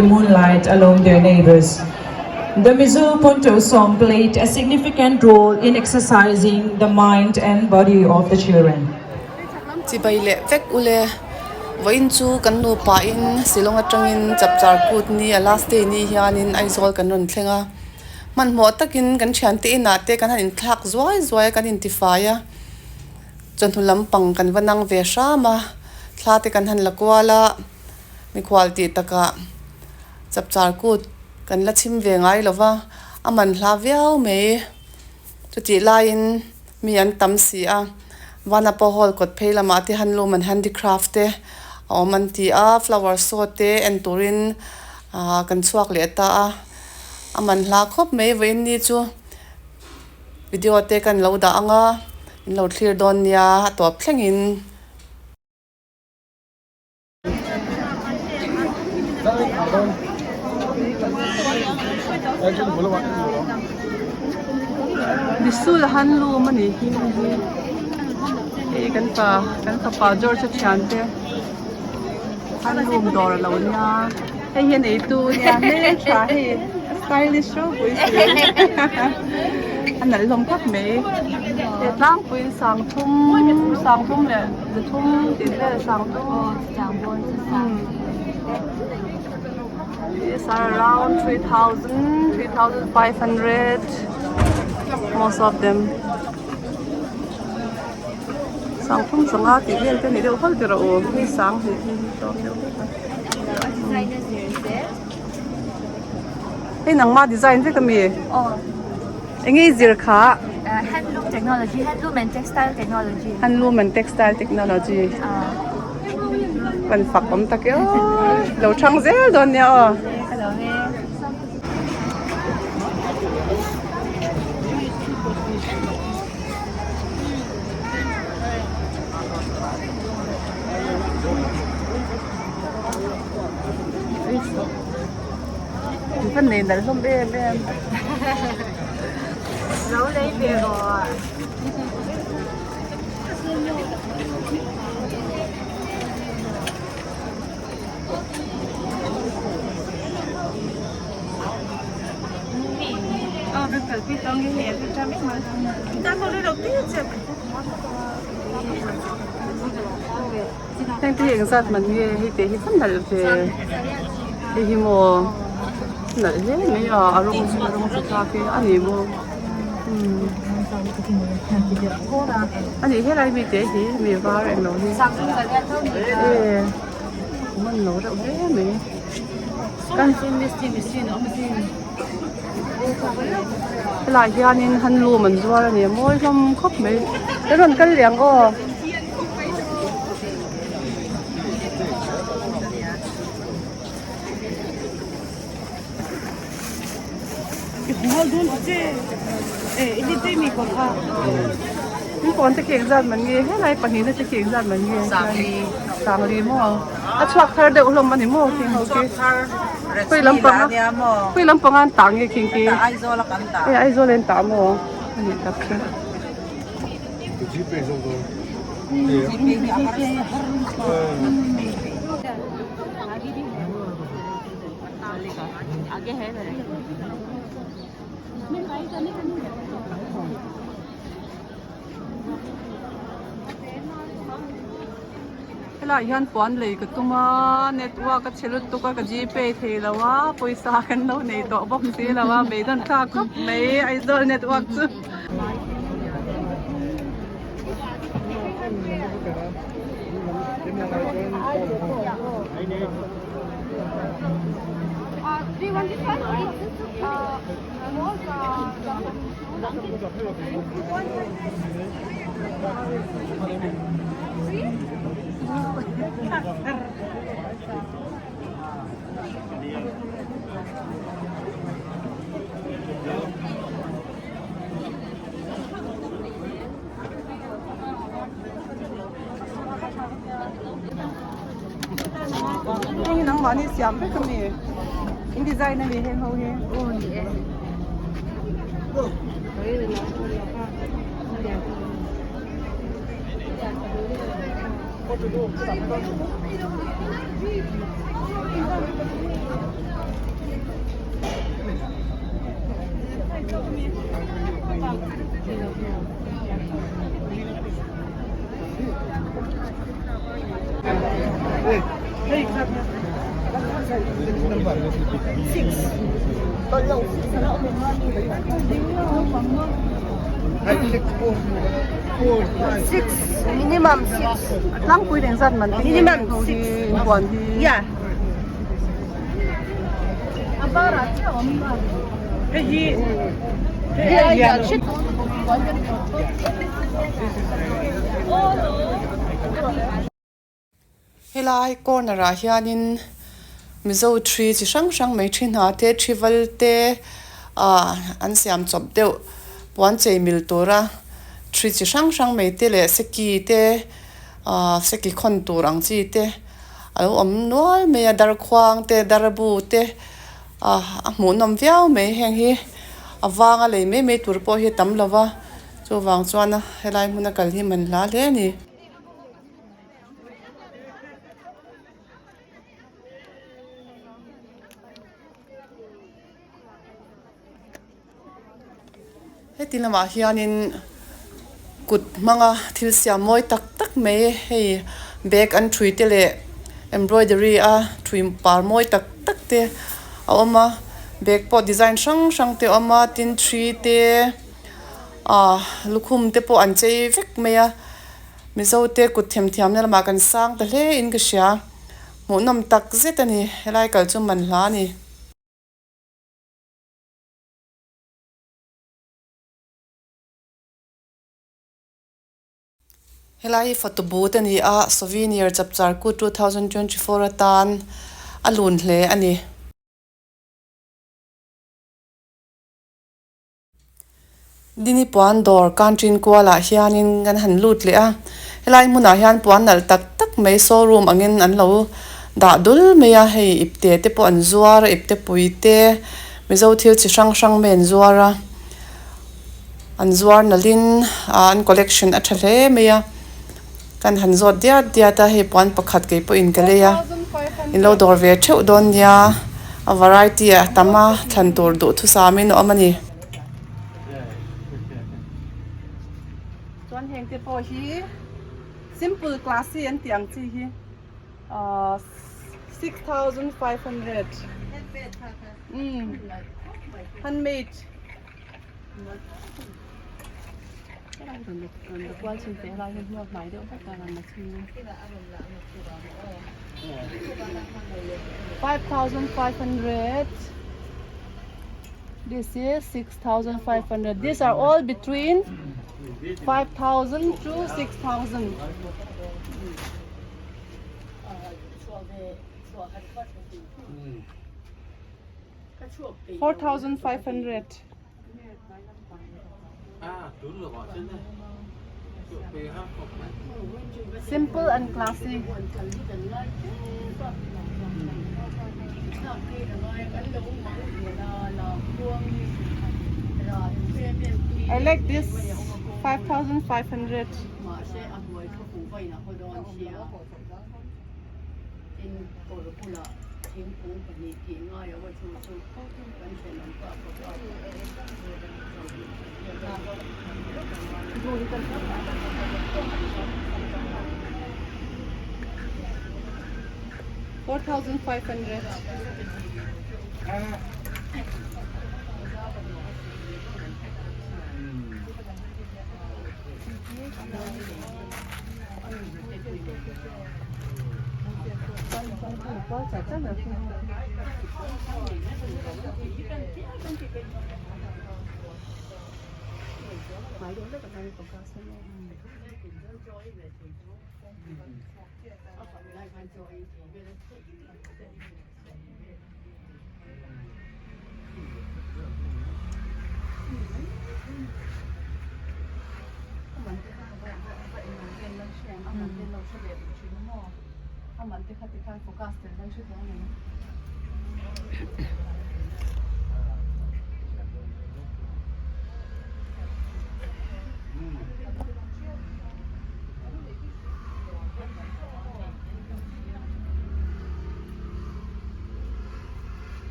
the moonlight along their neighbors. The Mizo Punto song played a significant role in exercising the mind and body of the children. Chibai leh vek ule, vawiin chu kan nupa in Shillong atangin Chapchar Kut ni a last day ni hianin Aizawl kan rawn thleng a, hmanhmawh takin kan thiante inah te kan han inthlak zuai zuai a kan intifai a. Chawhnu lampang kan va nang ve hram a, thla te kan han la kual a, mikhual tih takah chapchar kut kan la chhim ve ngai lo va, a man hla viau mai. Chutih laiin mi an tam si a, Vanapa Hall kawt phei lamah te handloom and handicraft te a awm an ti a, flower show te en turin ah kan chhuak leh ta a, a man hla khawp mai vawiin ni chu. Video te kan lo dah ang a, in lo thlir dawn nia a tawp thlengin. Bisul handloom a nih hi hei kan pa kan fapa George a thian te handloom dawr a lo nia hei hi a neitu nia hmeltha hei a stylish ropui si a nalh hlawm khawp mai he tlangpuiin sangthum sangthum leh zathum tih vel sangthum these are around 3000 3500 most of them Sangphum sangha tih vel te ni deuh hlauh tih rawh u hei sang hnih hi hi tlawm deuh hlek a hei nangma design vek ami eng nge i zir kha Handloom technology handloom and textile technology handloom and textile technology kan fak awm tak e aw lo thang zel dawn nia aw. Kan nei nalh hlawm em em. Lo lei ve rawh. Heng te hi engzat man nge hei te hi chu nalh ve hei hi maw nalh hle mai a a rawng chu a rawng chu thlak e a ni maw umm a nih helai mi te hi mi var englo hi e man lo reuh hle mai kan helaiah hianin handloom an zuar a ni a mawi hlawm khawp mai ka rawn kal leh ang aw. Pawn te khi engzat man nge helai pahnihna te khi engzat man nge sangli maw a chhuak thar deuh hlawm a ni maw khi ho khi khawi lampang a khawi lampang a an tah nge khi khi hei Aizawl an tah maw a nih tak chu. Helaiah hian puan lei ka tum a network a chhe lutuk a ka gpay thei lo a pawisa kan lo nei tawh bawk si lo a beidawn thlak khawp mai Aizawl network chu. Hei hi nangmahni siam vek a mi in design a ni heng ho hi. Aw ni e. Tlangpui leh engzat man te nge ho hi inpuan hi. Helai corner ah hianin Mizo thi chi hrang hrang mai thi hna te thi val te ah an siam chawp deuh puan chei mil tura thi chi hrang hrang mai te leh seki te ah seki khawn tur ang chi te a lo awm nual mai a darkhuang te darbu te ah a hmuhnawm viau mai heng hi a vanga lei mai mai tur pawh hi a tam lo va chuvang chuan helai hmuna kal hi man hla hle a ni. Heti lamah hianin kut hmanga thil siam mawi tak tak mai hei bag an ṭhui te leh embroidery a ṭhui par mawi tak tak te a awm a bag pawh design hrang hrang te a awm a tin ṭhi te ah lukhum te pawh an chei vek mai a. Mizo te kut themthiamna lamah kan sang ta hle in ka hria. Hmuhnawm tak zet a ni. Helai kal chu man hla a ni. Helai hi photo booth a ni a, Souvenir Chapchar Kut 2024 atan a lun hle a ni. Dini puan dawr kanṭin kualah hianin kan han lut leh a, helai hmunah hian puan nalh tak tak mai showroom angin an lo dah dul mai a, hei ipte te pawh an zuar a, ipte pui te Mizo thil chi hrang hrang mai an zuar a, an zuar nalhin ah an collection a tha hle mai a, kan han zawt diat diat a, hei puan pakhat kei pawhin ka lei a, in lo dawr ve theuh dawn nia, a variety a tam a, thlan tur duhthusam in a awm a ni. Chuan heng te pawh hi simple classy an tih ang chi hi ahh 6500 umm handmade 5500 This is 6500 These are all between 5000 to 6000 4500 Simple and classy. I like this 5500. 4500.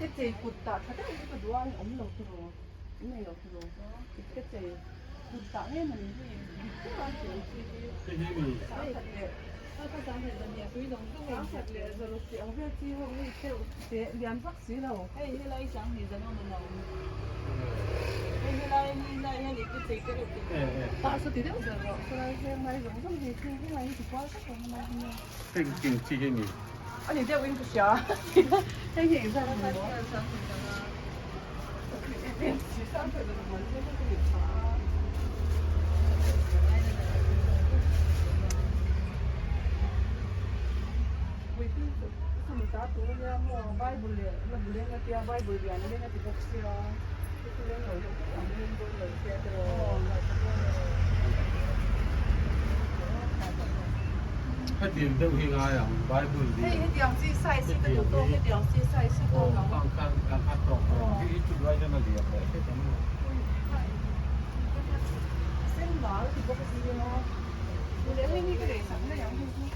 Ipte chei kut tah tha deuh hi ka duh a, hei awm lo tiraw, in nei lo tiraw, ipte chei kut tah ngei mawni hei dik deuh a tih ang chi hi sangkhat leh sangkhat leh zaruk tih ang vel chi ho hei deuh te lian vak si lo. Hei helai sanghnih zan awm an awm. Hei helai hi lai hian ipte chei te reuh te. Tah saw ti deuh zel rawh, sawlai heng lai zawng zawng hi heng helai hi ti kual vek ang helai hi nia. Heng king chi hi ni. A ni deuh in ka hria. Hei hi engzat ni maw? Hetiang deuh hi ngai ang Bible hi. Hei hetiang chi size hi ka duh tawk hetiang chi size hi tawk ang. Ang khan ang khan tawk hi hi chu lai hian a lian leh hret ang. Sen lar ti bawk a si a. Leh hei hi ka lei sak mai ang hei hi.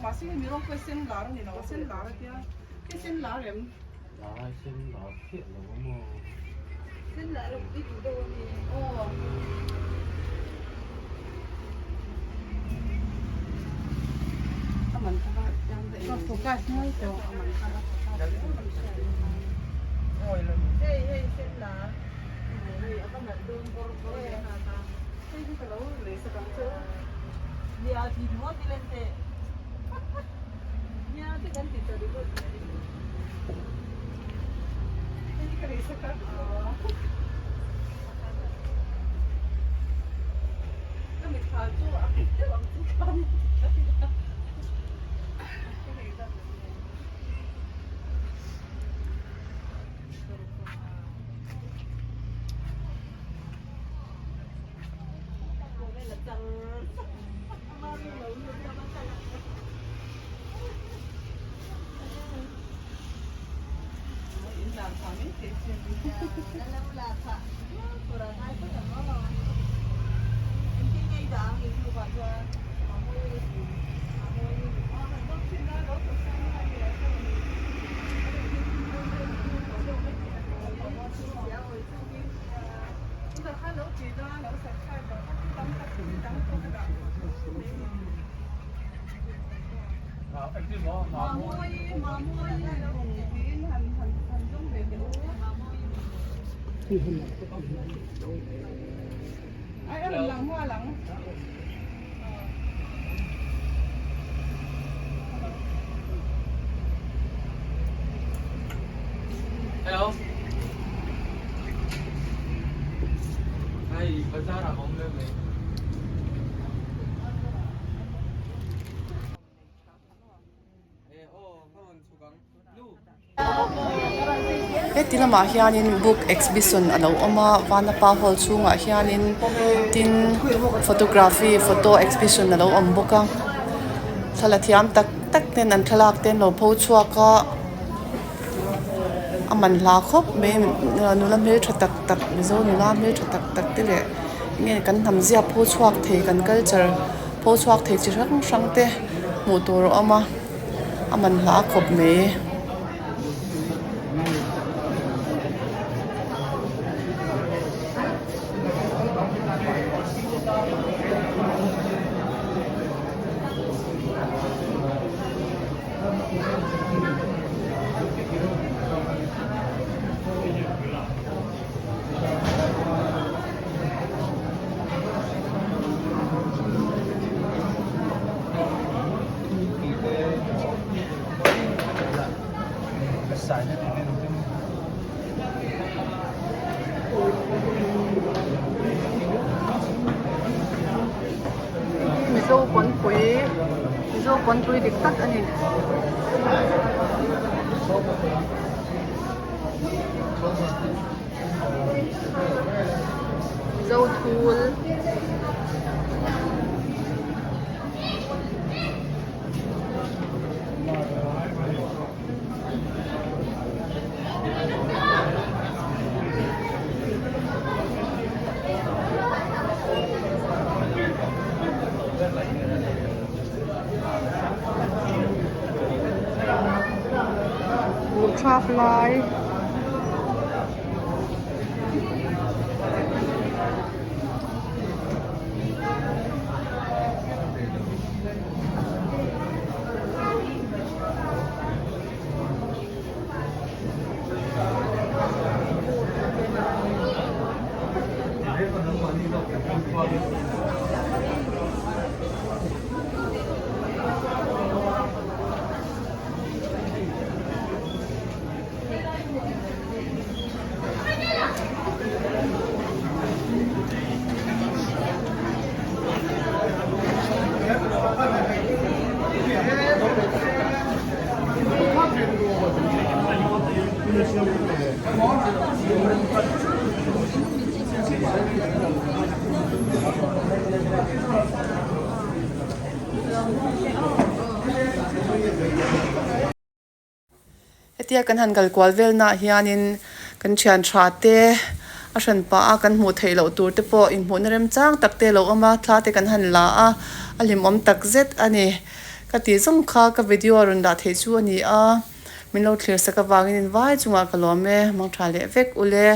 Mahse hei mi rawng pawh sen lar a ni lo a sen lar a tia. Hei sen lar em? Lai sen lar chiah lo a maw? Sen lar i duh deuh a mi? Aw. A man kha va yang daih em? Focus nuai tawh. A man kha va Hei hei sen lar. Hei a va nalh dawn bawr bawr e. Hei hi ka lo lei sak ang che u. Nia thi ringawt i len teh. Nia te kan ti ta ringawt mai. Hei hi ka lei sak a. Ka mitthla chu a kut deuh ang chu khan. Ka lei zat lo nge. Hello. Hei bazar ah awm lem mai. Heti lamah hianin book exhibition a lo awm a Vanapa hall chhungah hianin tin photography photo exhibition a lo awm bawk a thla thiam tak tak ten an thlalak te an lo pho chhuak a. A man hla khawp mai nula hmeltha tak tak mizo nula hmeltha tak tak te leh enge kan hnam zia pho chhuak thei kan culture pho chhuak thei chi hrang hrang te hmuh tur a awm a a man hla khawp mai. Mizo pawnpui Mizo pawnpui dik tak a ni. Mizo thul. Buh thlak lai. Hetia kan han kal kual vel naah hianin kan thian tha te a hran pah a kan hmuh theih loh tur te pawh inhmuhna remchang tak te a lo awm a thla te kan han la a a hlimawm tak zet a ni ka tih zawng kha ka video a rawn dah theih chu a ni a min lo thlir sak avangin invai chungah ka lawm e mangtha leh vek ule.